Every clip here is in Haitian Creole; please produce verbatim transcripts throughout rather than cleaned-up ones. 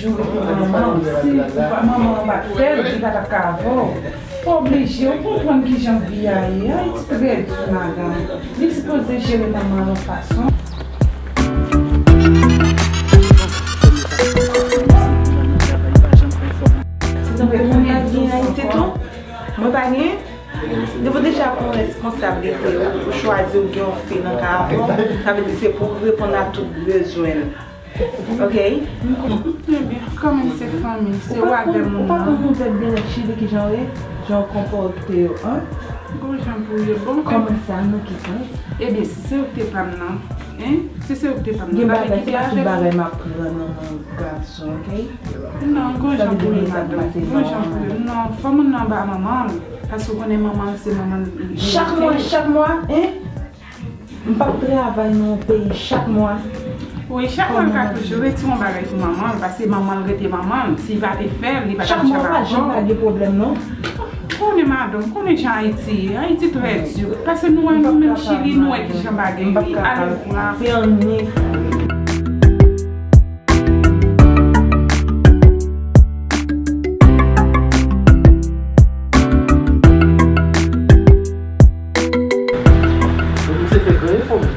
Manman, si ou pa, manman an pa t fè l, li pa t ap ka avè w. Ou oblije, ou konprann kijan vi a ye. Ayiti trè di, madanm. Li sipoze jere manman an yon fason. Ou pa gen Ayiti tou? Mwen pa gen? Depi w deja pran responsablite w, ou chwazi ou gen yon fi nan kay avè w, sa vle di se pou w reponn a tout bezwen l. Ok? M konprann trè byen. Kanmenm se fanmi, se ou avè moun nan. Ou pa konn yon tèt byen nèt Chili kijan w ye, jan w konpòte w, an? Bon jan pou w ye, bon. Kòman sa, nan ki sans? Ebyen, si se ou k te pa m nan, en? Si se ou k te pa m nan, m pa t kite avèk ou. Gen bagay, se pa tout bagay m ap pran nan men gason, ok? Non, gon jan pou ye, madanm. Gon jan pou ye. Non, fò moun nan ba manman l. Paske ou konnen manman l se manman l. Chak mwa, chak mwa, en? M p ap travay nan yon peyi chak mwa. Wi, chak mwa l ka toujou retire yon bagay pou manman l, paske manman l rete manman l. Si l pa te fè l, li pa t ap janm avè w. Chak mwa, pa janm pa gen pwoblèm, non. Konnen madanm, konnen jan Ayiti ye. Ayiti trè di. Paske nou wè, nou menm Chili, nou wè kijan bagay ye. Ale vwa. Se annik. Misye fè gran efò, men.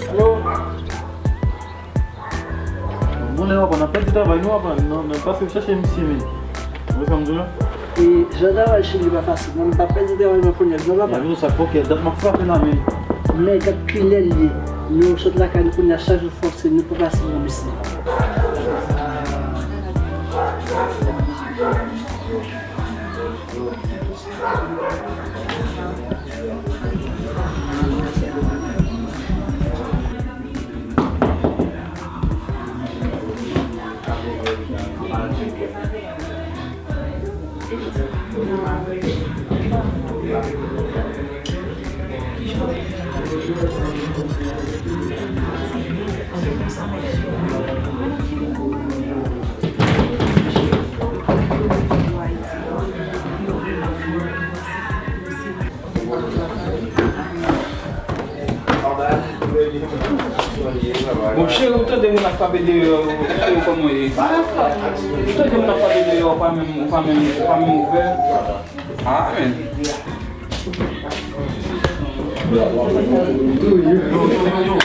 Alo? Bon, lè w aprann, n ap pèdi travay nou, aprann, nan, nan, pase chache misye, men. Ou wè sa m di w la? E, jan travay Chili pa fasil, non, m pa pèdi travay mwen kounye a, non, papa. Epi tou sa, pokè, dat m ap frape la, men. Men, gad kilè l ye. Nou sot lakay nou kounye a, chak jou fòse, nou pa pase nan misye. Bon, cheri, ou tande moun ap frape deyò, ou tande kòman ye. Ou tande moun ap frape deyò, ou pa menm, ou pa menm, ou pa menm ouvè. Ah, men. Yo, yo, yo, yo.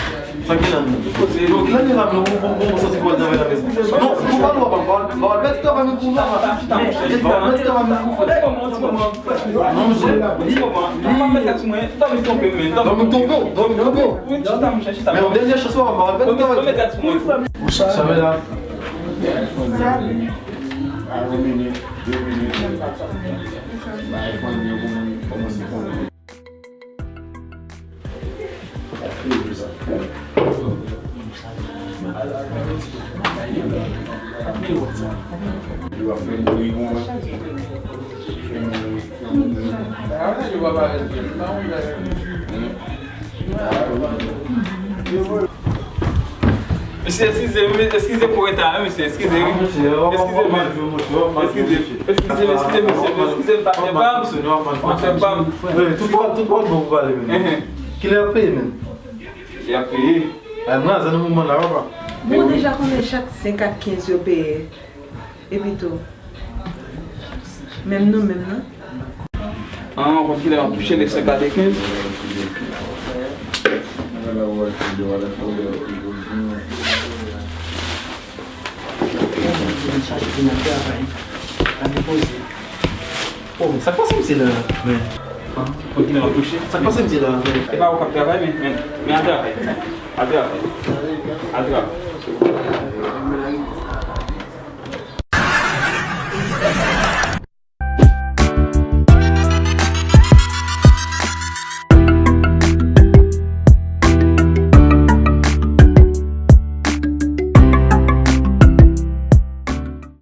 Sa ki la menm? Yo, ki la menm la menm? Bon, bon, bon, bon, soti pou al travay la menm. Non, pou pa nou, pa, pa, pa, pa, travay menm pou la. Chita, chita, chita. Pa, pa, travay menm pou la. Di kòman, di kòman. Non, je, li, li. Dòmi tonbe, men. Dòmi tonbe, dòmi tonbe. Wi, chita, monchè, chita. Men yon dènye chans, pa, pa, travay. Dòmi tonbe. Sa va la. Yon minit, de minit. Bay fanmi yo pou moun kòmanse konprann. Mesye, eskize, wi, eskize pou reta, wi, mesye, eskize, wi. Eskize, men. Eskize, eskize, eskize, mesye, eskize, patnè pa m. Patnè pa m. Tout bon, tout bon, bon pou pale, men. Kilè y ap peye, men? Y ap peye. Ay, m raze nan moman la, papa. Bon, deja konnen chak senk a kenz yo peye. Epi tou, menm nou menm nan. Ah, ou konn kilè m ap touche, le senk a de kenz? Chache vin ap travay. Pa gen poze. Oh, sa k pase misye la, men? Ah, ou konn kilè m ap touche? Sa k pase misye la, men? E pa ou k ap travay, men, men, men al travay. Al travay. Al travay.